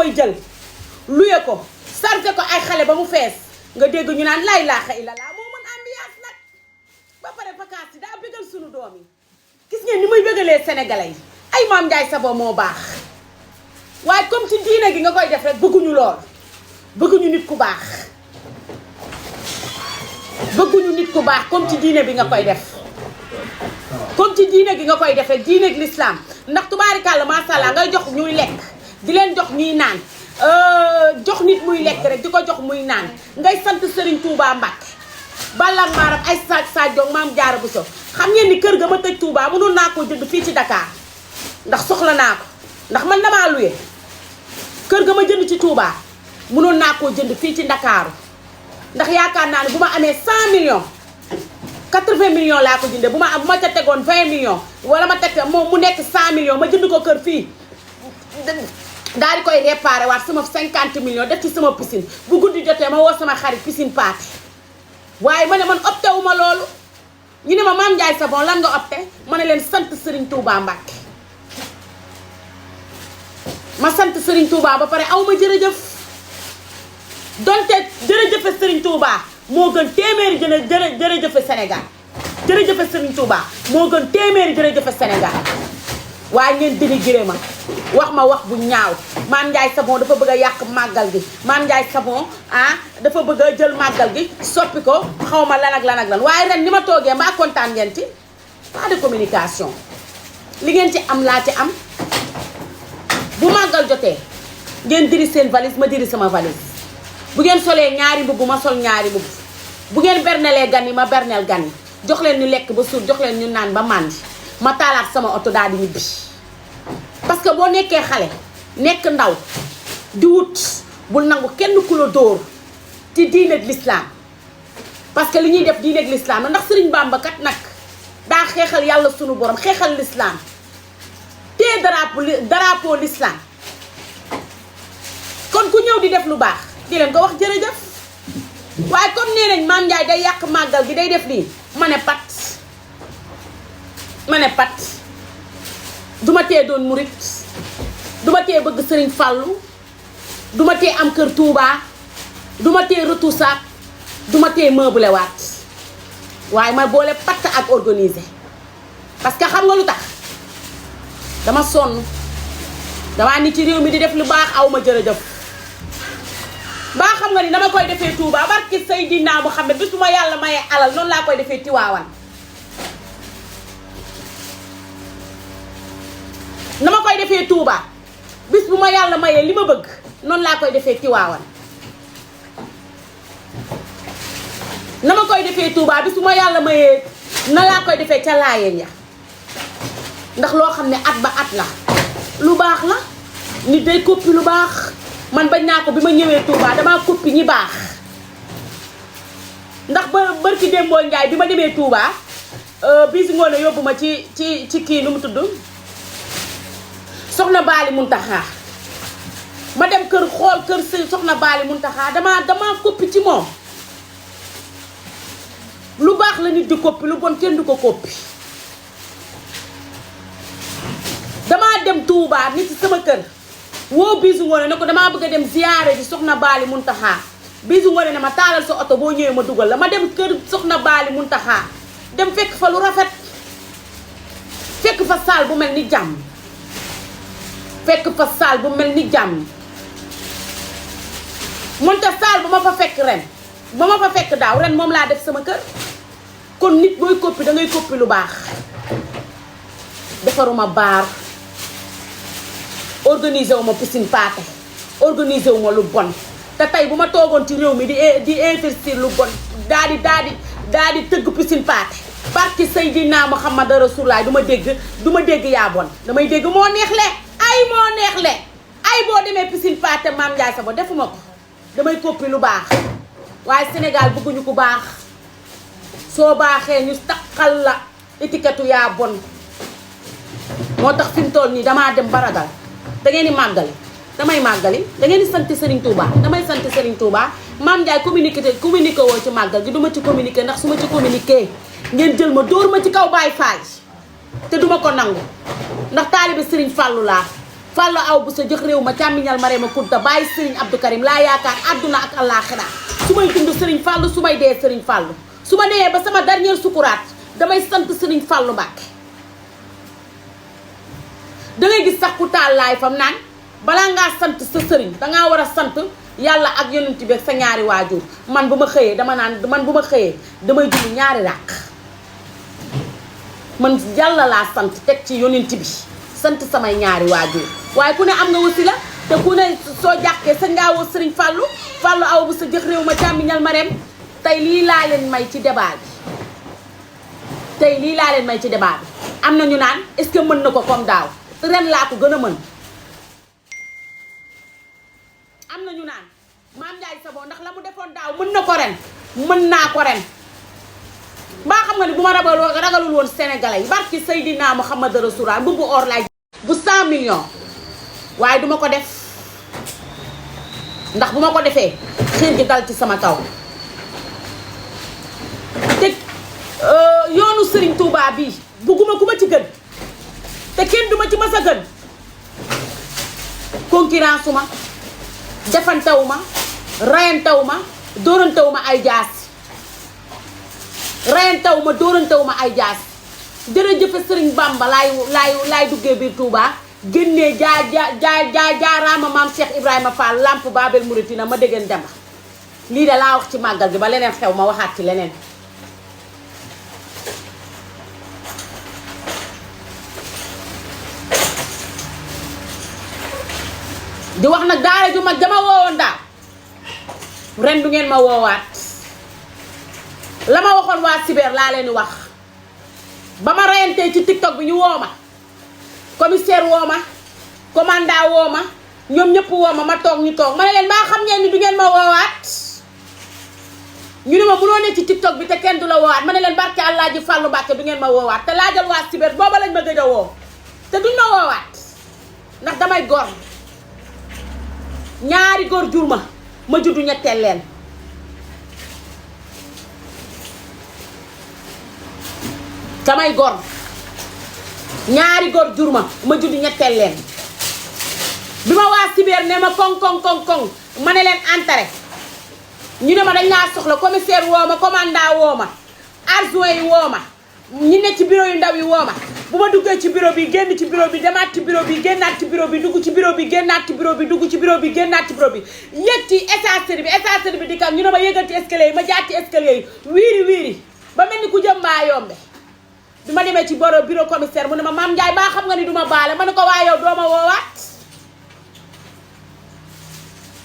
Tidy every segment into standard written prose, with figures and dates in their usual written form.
koy jël luye ko chargé ko ay xale ba mu fees nga dégg ñu naan laa ilaaha illallaah moo mën ambiance nag ba pare vacances yi daa bëggal sunu doom yi gis ngeen ni muy bëggalee sénégalais yi ay Mame Ndiaye Savon moo baax waaye comme ci diine gi nga koy def rek bëgguñu lool bëgguñu nit ku baax bëgguñu nit ku baax comme ci diine bi nga koy def comme ci diine gi nga koy defee diine gi l'islam ndax tubaarikàlla macha allah ngay jox ñuy lekk di leen jox ñuy naan jox nit muy lekk rek di ko jox muy naan ngay sant Serigne Touba Mbacke balak maaram ay saaj doog Maam Jaara Buso xam ngeen ni kër ga ma tëj Touba mënoon naa koo jënd fii ci Dakar ndax soxla naa ko ndax man damaa luye kër ga ma jënd ci Touba mënoon naa koo jënd fii ci Ndakaaru ndax yaakaar naa ne bu ma amee 100 millions 80 millions laa ko jëndee bu ma ca tegoon 20 millions wala ma teg moom mu nekk 100 millions ma jënd ko kër fii daal di koy réparé waat sama 50 millions def ci sama piscine bu guddi jotee ma woo sama xarit piscine party waaye ma ne man opté wu ma loolu ñu ne ma Mame Ndiaye Savon lan nga opté ma ne leen sant Serigne Touba Mbacke ma sant Serigne Touba ba pare aw ma jërëjëf donte jërëjëfe Serigne Touba moo gën téeméeri jërëjëfe Sénégal jërëjëfe Serigne Touba moo gën téeméeri jërëjëfe Sénégal waaye ngeen dénigré ma wax ma wax bu ñaaw Mame Ndiaye Savon dafa bëgg a yàq màggal gi Mame Ndiaye Savon dafa bëgg a jël màggal gi soppi ko xaw ma lan ak lan ak lan waaye ren ni ma toogee mbaa kontaan ngeen ci pas de communication li ngeen ci am laa ci am bu màggal jotee ngeen diri seen valise ma diri sama valise bu ngeen solee ñaari mbubb ma sol ñaari mbubb bu ngeen bernelee gan yi ma berneel gan yi jox leen ñu lekk ba suur jox leen ñu naan ba màndi ma taalaat sama oto daal di ñibbi parce que boo nekkee xale nekk ndaw di wut bul nangu kenn ku la dóor ci diine ak l'islam parce que li ñuy def diine ak l'islam la ndax Serigne Bamba kat nag daa xeexal yàlla sunu borom xeexal l'islam te drapeau l'islam kon ku ñëw di def lu baax di leen ko wax jërëjëf waaye comme nee nañ Mame Ndiaye day yàq màggal gi day def lii ma ne pat duma tee doon murit duma tee bëgg Serigne Fallou duma tee am kër Touba duma tee retoussat duma tee meublé waat waaye ma boole patt ak organisé parce que xam nga lu tax dama sonn damaa ni ci réew mi di def lu baax aw ma jërëjëf baa xam nga ni dama koy defee Touba barki Seydina Muhammad bis bu ma yàlla mayee alal noonu laa koy defee Tiwaawan na ma koy defee Touba bis bu ma yàlla mayee li ma bëgg noonu laa koy defee Tiwaawan na ma koy defee Touba bis bu ma yàlla mayee na laa koy defee ca Laayeen ya ndax loo xam ne at ba at la lu baax la nit day koppi lu baax man bañ naa ko bi ma ñëwee Touba damaa koppi ñi baax ndax barki Dembo Njaay bi ma demee Touba bii si ngoone yóbbu ma ci kii nu mu tudd soxna Baali Muntaxa ma dem kër xool kër si soxna Baali Muntaxa damaa koppi ci moom lu baax la nit di koppi lu bon kenn du ko koppi damaa dem Touba nit ci sama kër woo bisu ngoone ne ko damaa bëgg a dem ziyaare ji soxna Baali Muntaxa bisu ngoone ne ma taalal sa oto boo ñëwee ma dugal la ma dem kër soxna Baali Muntaxa dem fekk fa lu rafet fekk fa saal bu mel ni jàmm fekk fa saal bu mel ni jàmm monte saal ba ma fa fekk ren ba ma fa fekk daaw ren moom laa def sama kër kon nit booy koppi da ngay koppi lu baax defaruma baar organisé wu ma piscine paate organisé wu ma lu bon te tey bu ma toogoon ci réew mi di investir lu bon daa di tëgg piscine paate barki Seydina Muhammad Rasulullah du ma dégg yaa bon damay dégg moo neex le ay boo demee piscine paate Mame Ndiaye Savon defuma ko damay koppi lu baax waaye Sénégal bëgguñu ku baax soo baaxee ñu takkal la étiquette yaa bon moo tax fi mu toll nii damaa dem baragal da ngeen di màggali damay màggali da ngeen di sant Serigne Touba damay sant Serigne Touba Mame Ndiaye communiqué woo ci màggal gi duma ci communiqué ndax su ma ci communiqué ngeen jël ma dóor ma ci kaw Baay Faal te duma ko nangu ndax taalibe Serigne Fallou laa Fallou aw bu sa jëx réew ma càmmiñal ma Marème Kunta bàyyi Serigne Abdou Karim laa yaakaar àdduna ak àllaaxira su may dund Serigne Fallou su may dee Serigne Fallou su ma dee ba sama dernier sukuraat damay sant Serigne Fallou Mbacké. dangay gis sax ku taal laay fam naan balaa ngaa sant sa sëriñ dangaa war a sant yàlla ak yonent bi sa ñaari waajur man bu ma xëyee damay julli ñaari ràq man yàlla laa sant teg ci yonent bi sant samay ñaari waajur waaye ku ne am nga wasila te ku ne soo jàkkee sa ngaa woo Serigne Fallou aw bu sa jëx réew ma càmmiñal Marème tey lii laa leen may ci débat bi am na ñu naan est-ce que mën na ko comme daaw ren laa ko gën a mën am na ñu naan Mame Ndiaye Savon ndax la mu defoon daaw mën na ko ren mën naa ko ren mbaa xam nga ni bu ma ragalul woon sénégalais yi barki Seydina Muhammad Rasulullah mbubbu or laay bu 100 millions waaye duma ko def ndax bu ma ko defee xiir gi dal ci sama kaw te yoonu Serigne Touba bii bugguma ku ma ci gën te kenn duma ci mas a gën concurrence ma defantaw ma rayantaw ma dóorantaw ma ay jaas jërëjëfe Serigne Bamba laay duggee biir Touba génnee jaaraama maam Cheikh Ibrahima Fall lamp Babel Mouridina ma déggeen demba lii de laa wax ci màggal gi ba leneen xew ma waxaat ci leneen di wax nag daara ju mag dama woowoon daal ren du ngeen ma woowaat la ma waxoon waa Siber laa leen di wax ba ma reyantee ci TikTok bi ñu woo ma commissaire woo ma commandant woo ma ñoom ñëpp woo ma ma toog ñu toog ma ne leen maa xam ngeen ni du ngeen ma woowaat ñu ne ma mënoo ne ci TikTok bi te kenn du la woowaat ma ne leen barke Allah ji Fallou Mbacké du ngeen ma woowaat te laajal waa Siber booba lañ ma gëj a woo te duñ ma woowaat ndax damay gor ñaari góor jur ma juddu ñetteel leen damay gor ñaari góor jur ma juddu ñetteel leen bi ma waa Siber ne ma koŋ ma ne leen entré ñu ne ma dañ laa soxla commissaire woo ma commandant woo ma adjoint yi woo ma ñi ne ci bureau yu ndaw yi woo ma bu ma duggee ci bureau bi génn ci bureau bi demaat ci bureau bi génnaat ci bureau bi dugg ci bureau bi génnaat ci bureau bi dugg ci bureau bi génnaat ci bureau bi yéeg ci escalier bi di kam ñu ne ma yéegal ci escalier yi ma jaar ci escalier yi wiiri ba mel ni ku jëm maa yombe bi ma demee ci bureau commissaire mu ne ma Mame Ndiaye baa xam nga ni duma baale ma ne ko waaye yow dooma woowaat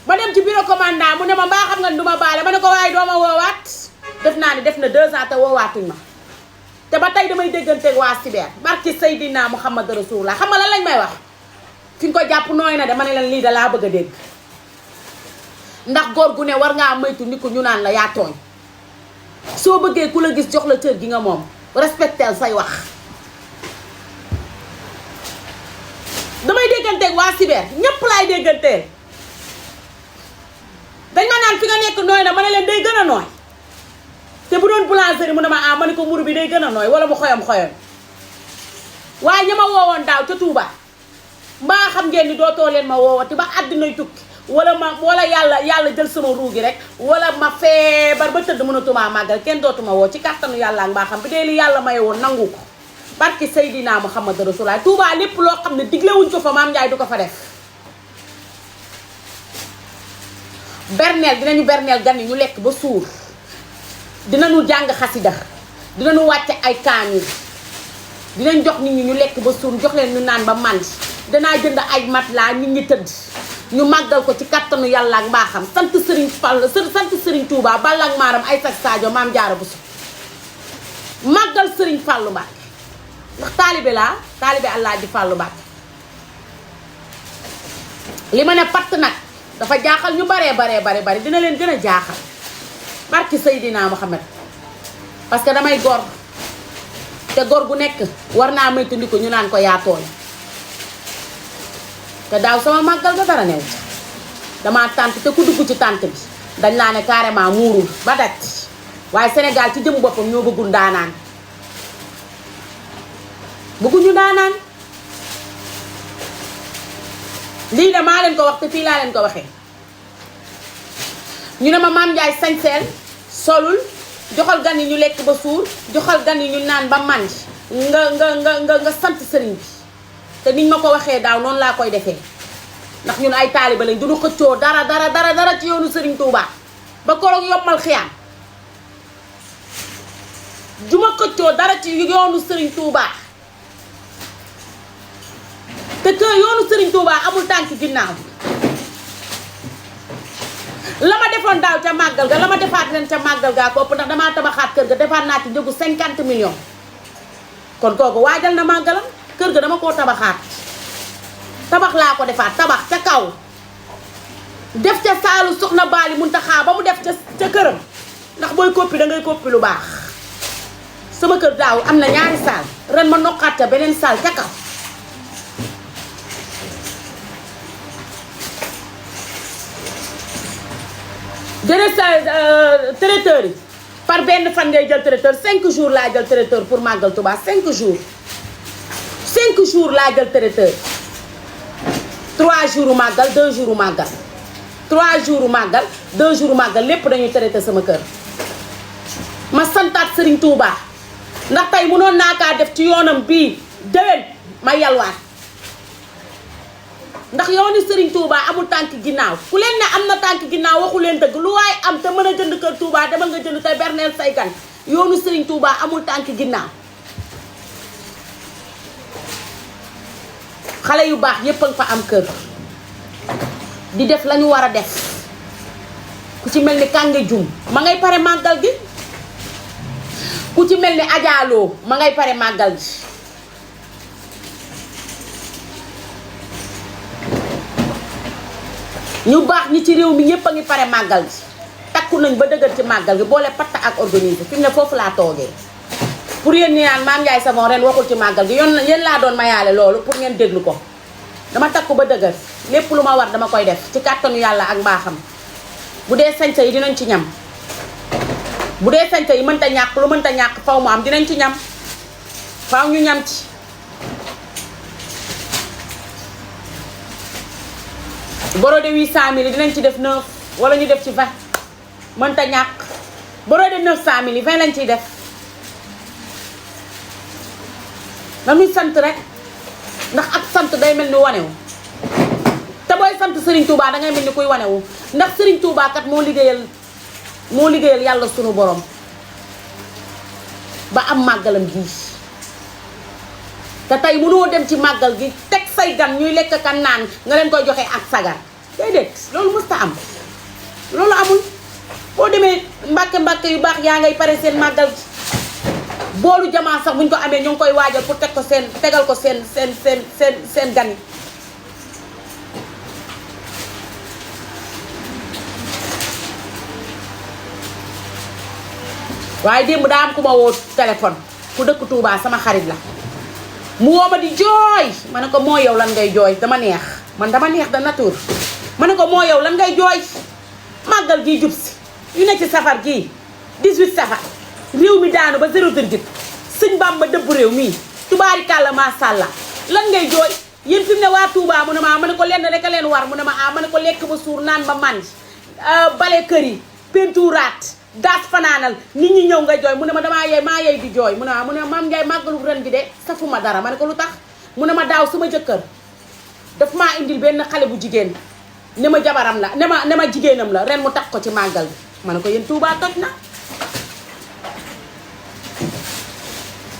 ma dem ci bureau commandant mu ne ma baa xam nga ni duma baale ma ne ko waaye dooma woowaat def naa ni def na 2 ans te woowaatuñ ma te ba tey damay dégganteeg waa Siber barki Seydina Muhammad Rasulullah xam nga lan lañ may wax fi nga ko jàpp nooy na de ma ne leen lii da laa bëgg a dégg ndax góor gu ne war ngaa moytu ni ko ñu naan la yaa tooñ soo bëggee ku la gis jox la cër gi nga moom respectel say wax damay dégganteeg waa Siber ñépp laay dégganteel dañ ma naan fi nga nekk nooy na ma ne leen day gën a nooy te bu doon boulangerie mu ne ma ma ne ko mburu bi day gën a nooy wala mu xoyom waaye ña ma woowoon daaw ca Touba mbaa xam ngeen ni dootoo leen ma woowati ba àddinay tukki wala yàlla jël sama ruu gi rek wala ma feebar ba tëdd mënatuma màggal kenn dootuma woo ci kàttanu yàlla ak mbaa xam bi dee li yàlla maye woon nangu ko barki Seydina Muhammad Rasulullah Touba lépp loo xam ne diglewuñ ko fa Mame Ndiaye du ko fa def berneel dinañu berneel gan yi ñu lekk ba suur dinañu jàng xasida dinañu wàcce ay kaamil dinañ jox nit ñi ñu lekk ba suur jox leen ñu naan ba màndi danaa jënd ay matelas nit ñi tëdd ñu màggal ko ci kattanu yàlla ak mbaaxam sant Serigne Fall sant Serigne Touba Balla ak Maram ay sax Sadio Mame Diarra Bousso màggal Serigne Fallou Mbacké ndax taalibe Allah ji Fallou Mbacké li ma ne patt nag dafa jaaxal ñu bare dina leen gën a jaaxal barki Seydina Muhammad parce que damay gor te gor gu nekk war naa moytu ko ñu naan ko yaa tooñ te daaw sama màggal ga dara new dama tànt te ku dugg ci tànt bi dañ laa ne carrément muurul ba daj waaye Sénégal ci jëmu boppam ñoo bëggul ndaanaan bëgguñu ndaanaan lii de maa leen ko wax te fii laa leen ko waxee ñu ne ma Mame Ndiaye sañseel solul joxal gan yi ñu lekk ba suur joxal gan yi ñu naan ba màndi nga sant sëriñ bi te niñ ma ko waxee daaw noonu laa koy defee ndax ñun ay taaliba lañ duñu xëccoo dara ci yoonu sëriñ Touba ba koroog yombal xiyaam juma xëccoo dara ci yoonu sëriñ Touba te que yoonu sëriñ Touba amul tànk ginnaaw la ma defoon daaw ca màggal ga la ma defaat leen ca màggal gaa ko ëpp ndax damaa tabaxaat kër ga defaat naa ci njëgu 50 millions kon kooku waajal na màggalam kër ga dama koo tabaxaat tabax laa ko defaat tabax ca kaw def ca saalu soxna Baali Muntaxa ba mu def ca këram ndax booy koppi da ngay koppi lu baax sama kër daaw am na 2 saal ren ma nokkaat ca beneen saal ca kaw jërë sa traiteur yi par benn fan ngay jël traiteur 5 jours laa jël traiteur pour màggal Touba 5 jours 5 jours laa jël traiteur 3 jours màggal 2 jours màggal 3 jours màggal 2 jours màggal lépp dañuy traité sama kër ma santaat Serigne Touba ndax tey mënoon naa kaa def ci yoonam bii déwén ma yalwaat ndax yoonu Serigne Touba amul tànk ginnaaw ku leen ne am na tànk ginnaaw waxu leen dëgg lu waaye am te mën a jënd kër Touba demal nga jënd tey berneel say gan yoonu Serigne Touba amul tànk ginnaaw xale yu baax yépp a nga fa am kër di def la ñu war a def ku ci mel ni Kànge Jum ma ngay pare màggal gi ku ci mel ni Ajaaloo ma ngay pare màggal gi ñu baax ñi ci réew mi ñëpp a ngi pare màggal gi takku nañ ba dëgër ci màggal gi boole patt ak organisé fi mu ne foofu laa toogee pour yéen ñi naan Mame Ndiaye Savon ren waxul ci màggal gi yéen laa doon mayaale loolu pour ngeen déglu ko dama takku ba dëgër lépp lu ma war dama koy def ci kàttanu yàlla ak mbaaxam bu dee sañsa yi dinañ ci ñam bu dee sañsa yi mënta ñàkk lu mënta ñàkk faw mu am dinañ ci ñam faw ñu ñam ci borode 800000 dinañ ci def 9 wala ñu def ci 20 mënta ñàkk borode 900000 20 lañ ciy def dañuy sant rek ndax ak sant day mel ni wanewu te booy sant Serigne Touba dangay mel ni kuy wanewu ndax Serigne Touba kat moo liggéeyal yàlla sunu borom ba am màggalam gii te tey mënoo dem ci màggal gi teg say gan ñuy lekk kan naan nga leen koy joxe ak sagar déedéet loolu mësta am loolu amul boo demee mbàkke yu baax yaa ngay pare seen màggal gi boolu jamaa sax buñ ko amee ñoo ngi koy waajal pour teg ko tegal ko seen gan yi waaye démb daa am ku ma woo téléphone ku dëkk Touba sama xarit la mu woo ma di jooy ma ne ko moo yow lan ngay jooy dama neex man dama neex de nature ma ne ko moo yow lan ngay jooy màggal gii jub si yu ne ci safar gii 18 safar réew mi daanu ba 0,8 sëñ Bamba dëbb réew mii tubaarikàlla maasàllaa lan ngay jooy yéen fi mu ne waa Touba mu ne ma ne ko lenn rek a leen war mu ne ma ma ne ko lekk ba suur naan ba màndi bale kër yi pentuuraat daas fanaanal nit ñi ñëw nga jooy mu ne ma maa yey di jooy mu ne ma Mame Ndiaye màggalu ren gi de safuma dara ma ne ko lu tax mu ne ma daaw sama jëkkër daf maa indil benn xale bu jigéen ne ma jabaram la ne ma jigéenam la ren mu tax ko ci màggal bi ma ne ko yéen Touba toj na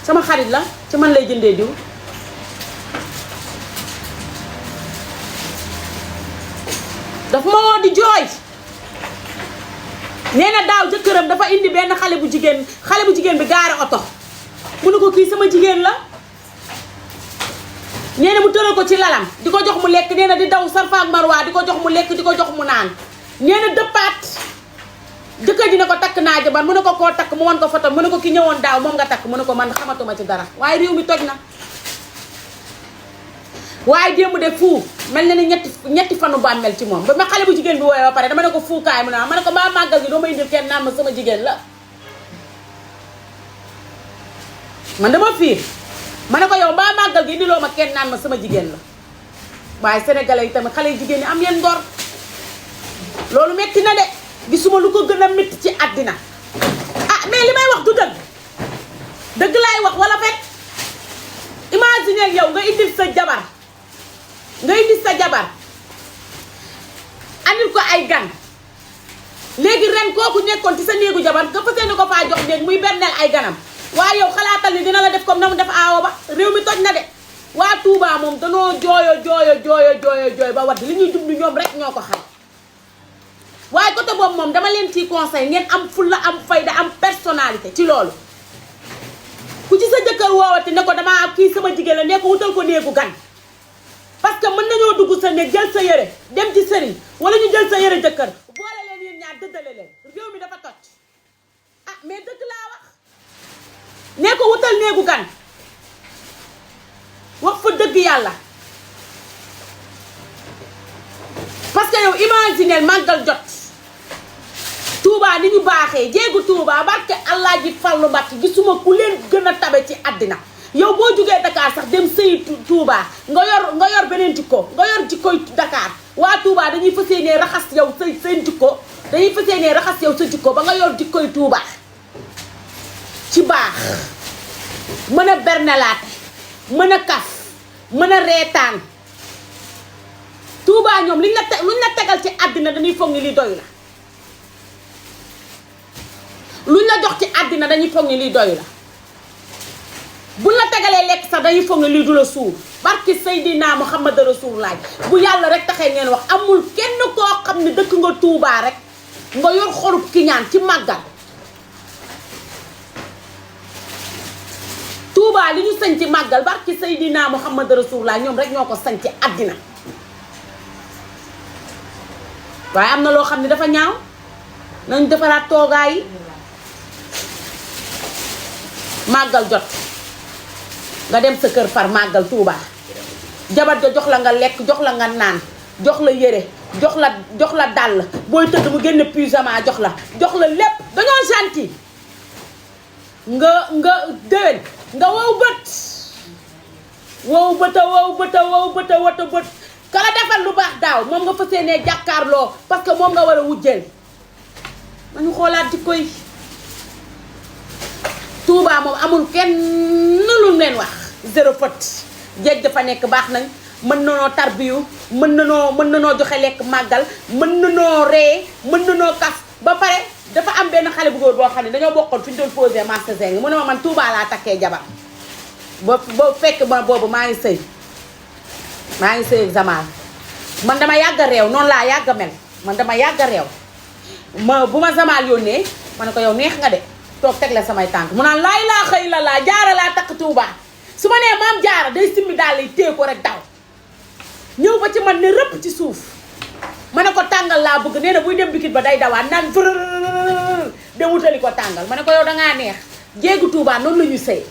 sama xarit la ci man lay jëndee diw daf ma woo di jooy nee na daaw jëkkëram dafa indi benn xale bu jigéen bi gaare oto mu ne ko kii sama jigéen la nee na mu tëral ko ci lalam di ko jox mu lekk nee na di daw Safa ak Marwa di ko jox mu lekk di ko jox mu naan nee na dëppaat jëkkër ji ne ko takk naa jabar mu ne ko koo takk mu won ko photo mu ne ko ki ñëwoon daaw moom nga takk mu ne ko man xamatuma ci dara waaye réew mi toj na waaye démb de fuu mel na ni ñetti fanu bàmmel ci moom ba ma xale bu jigéen bi woowee ba pare dama ne ko fuukaay mu ne ma ne ko mbaa màggal gi doo ma indil kenn naan ma sama jigéen la man dama fiir ma ne ko yow mbaa màggal gi indiloo ma kenn naan ma sama jigéen la waaye sénégalais yi tamit xale yu jigéen ñi am leen ngor loolu metti na de gisuma lu ko gën a metti ci àddina ah mais li may wax du dëgg laay wax wala fekk imaginez yow nga indil sa jabar andil ko ay gan léegi ren kooku nekkoon ci sa néegu jabar nga fas yéene ko faa jox néeg muy berneel ay ganam waaye yow xalaatal ni dina la def comme na mu def aawo ba réew mi toj na de waa Touba moom danoo jooyo ba wadd li ñuy jublu ñoom rek ñoo ko xam waaye côté boobu moom dama leen ciy conseil ngeen am fulla am fayda am personnalité ci loolu ku ci sa jëkkër woowati ne ko damaa kii sama jigéen la ne ko wutal ko néegu gan parce que mën nañoo dugg sa néeg jël sa yére dem ci sëriñ wala ñu jël sa yére jëkkër boole leen yéen ñaar dëddale leen réew mi dafa toj ah mais dëgg laa wax ne ko wutal néegu gan wax fa dëgg yàlla parce que yow imaginez màggal jot Touba ni ñu baaxee jéegu Touba barke Allah ji Fallu Mbàkke gisuma ku leen gën a tabe ci àddina yow boo jugee Dakar sax dem sëyi Touba nga yor beneen jikko nga yor jikkoy Dakar waa Touba dañuy fas yéenee raxas yow seen jikko dañuy fas yéenee raxas yow sa jikko ba nga yor jikkoy Touba ci baax mën a bernelaate mën a kaf mën a reetaan Touba ñoom luñ la tegal ci àddina dañuy foog ni li doy la luñ la jox ci àddina dañuy foog ni lii doy la buñ la tegalee lekk sax dañuy foog ni lii du la suur barki Seydina Muhammad Rasulullah bu yàlla rek taxee ngeen wax amul kenn koo xam ne dëkk nga Touba rek nga yor xolub kiñaan ci màggal Touba li ñu sañ ci màggal barki Seydina Muhammad Rasulullah ñoom rek ñoo ko sañ ci àddina waaye am na loo xam ne dafa ñaaw nañ defaraat toogaay yi màggal jot nga dem sa kër far màggal Touba jabar ja jox la nga lekk jox la nga naan jox la yére jox la dàll booy tëdd mu génn pyjama jox la lépp dañoo gentil nga déwén nga wow bët wata bët kala defal lu baax daaw moom nga fas yéenee jàkkaarloo parce que moom nga war a wujjeel nañu xoolaat jikko yi Touba moom amul kenn lu leen wax zéro faute jeeg dafa nekk baax nañ mën nanoo tarbiyu mën nanoo joxe lekk màggal mën nanoo ree mën nanoo kas ba pare dafa am benn xale bu góor boo xam ne dañoo bokkoon fi ñu doon posé marché zeng mu ne ma man Touba laa takkee jabar boo fekk ma boobu maa ngi sëy ak Zamal man dama yàgg a réew noonu laa yàgg a mel man dama yàgg a réew bu ma Zamal yónnee ma ne ko yow neex nga de toog teg la samay tànk mu naan laay laa xëy la laa jaara laa takk Touba su ma nee maam jaara day simmi daal lay téye ko rek daw ñëw ba ci man ne rëpp ci suuf ma ne ko tàngal laa bëgg nee na buy dem bikit ba day dawaat naan fërërërër dem wutali ko tàngal ma ne ko yow dangaa neex jéegu Touba noonu la ñuy sëy